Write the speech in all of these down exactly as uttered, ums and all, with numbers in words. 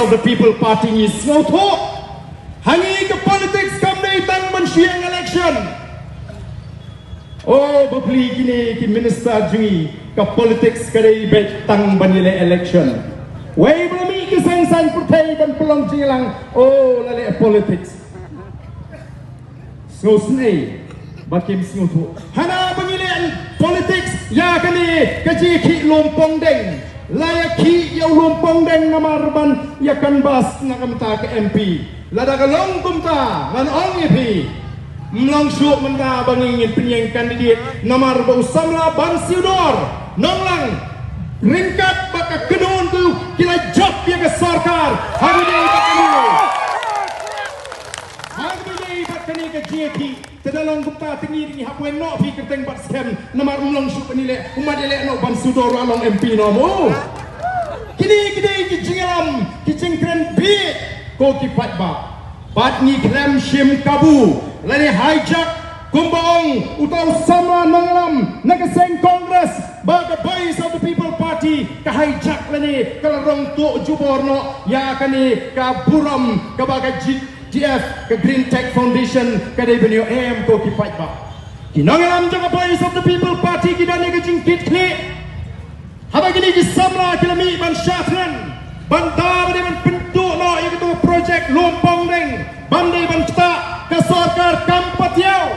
The People Party ngi sngewthuh. Ha ngi ka politics kam dei tang ban shu ïeng election. Oh, bapli kine ki minister jong ngi, ka politics ka dei beit tang ban ïaleh election. Wei ba la mih ki seng saiñ pyrthei ban pynlong jingïalang, oh, la leh politics. Sngewsynei ba kim sngewthuh. Hana ba ngi leh politics ïa kane ka jingïakhih lum pongdeng. La ïakhih ïa u lum pongdeng namar ban ïa canvass na ka bynta ka M P. Lada ka long kumta ngan ong ïa phi, ym long shuh mynta ba ngi ngin pynïeng candidate namar ba u samla Ban Siewdor Nonglang, ryngkat bad ka kynhun tu, ki la jop ïa ka sorkar. Ha kaba ïadei bad kane, ha kaba ïadei bad kane ka jingïakhih. Te da long kumta te ngi, ngi hap weng noh phi kyrteng bad skhem, namar ym long shuh ban ïaleh, u mat ïaleh noh Ban Siewdor ruh long M P noh mo. Kine ki dei ki jingïalam, ki jingkren bieit ko ki paidbah. Bad ngi khlem shim kabu lane hijack, kumba ong uta u samla nongïalam na ka seng Congress, ba ka Voice of the People Party ka hijack lane ka la rong tuh jubor noh ïa kane ka burom kaba ka G G F, ka Green Tech Foundation, ka dei ban ïoh em ko ki paidbah. Ki nongïalam jong ka Voice of the People Party ki don ïa ka jingkitkhlieh. Haba kine ki samla ki la mih ban shah thngan, ban da ba dei ban pynduh noh ïa katu ka project lum pongdeng, ban dei ban ktah, ka sorkar kam patiaw.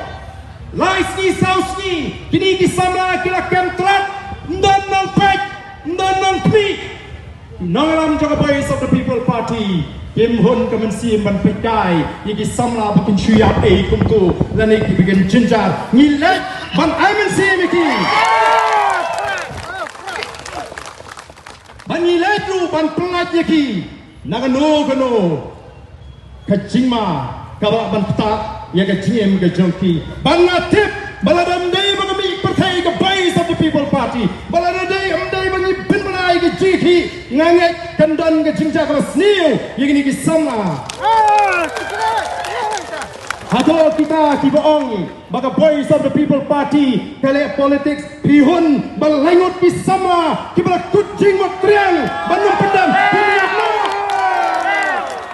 Lai sngi saw sngi, kine ki samla ki la kem tlot, ym don nongpeit, ym don nongkhmih. Nongïalam jong ka Voice of the People Party kim hun ka mynsiem ban peit kai ïa ki samla ba kin shu ïap ei kumtu lane ki ba kin jynjar. Ngi leit ban ai mynsiem ïa ki, ba ngi leit ruh ban pyllait ïa ki na kano kano ka jingma kaba ban ktah ïa ka jingim ka jong ki. Bad nga tip ba lada ym dei ba ka mih pyrthei ka Voice of the People Party, ba lada dei ym dei ba ngi pynbna ïa ka jingïakhih, nga ngeit kan don ka jingjia kaba sniew ïa kine ki samla. Hato kita kiba ong ba ka Voice of the People Party ka leh politics, phi hun ba lai ngut ki samla kiba la kut jingmut triang ban ym pyndem, phi ïap noh.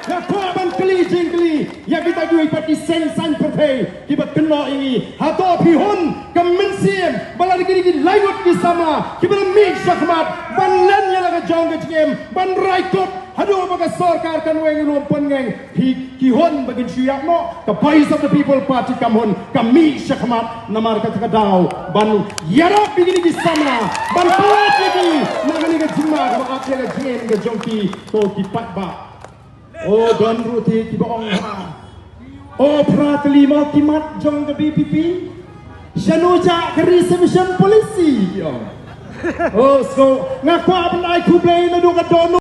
Nga kwah ban kylli jingkylli ïa kita kiwei pat ki seng saiñ pyrthei kiba kynnoh ïa ngi. Hato phi hun ka mynsiem ba lada kine ki lai ngut ki samla kiba la mih shakhmat ban len ïa la ka jong ka jingim, ban rai kut haduh ba ka sorkar kan weng ïa u lum pongdeng, phi, ki hun ba kin shu ïap noh? Ka Voice of the People Party kam hun, ka mih shakhmat namar kata ka daw ban ïarap ïa kine ki samla, ban pyllait ïa ki na kane ka jingma kaba ap ïa ka jingim ka jong ki ko ki paidbah. O, don ruh te kiba ong ha, o, phra tylli mo ki mat jong ka V P P. Shano jah ka reservation policy, ki ong. O, so nga kwah ban ai khublei naduh ka dohnud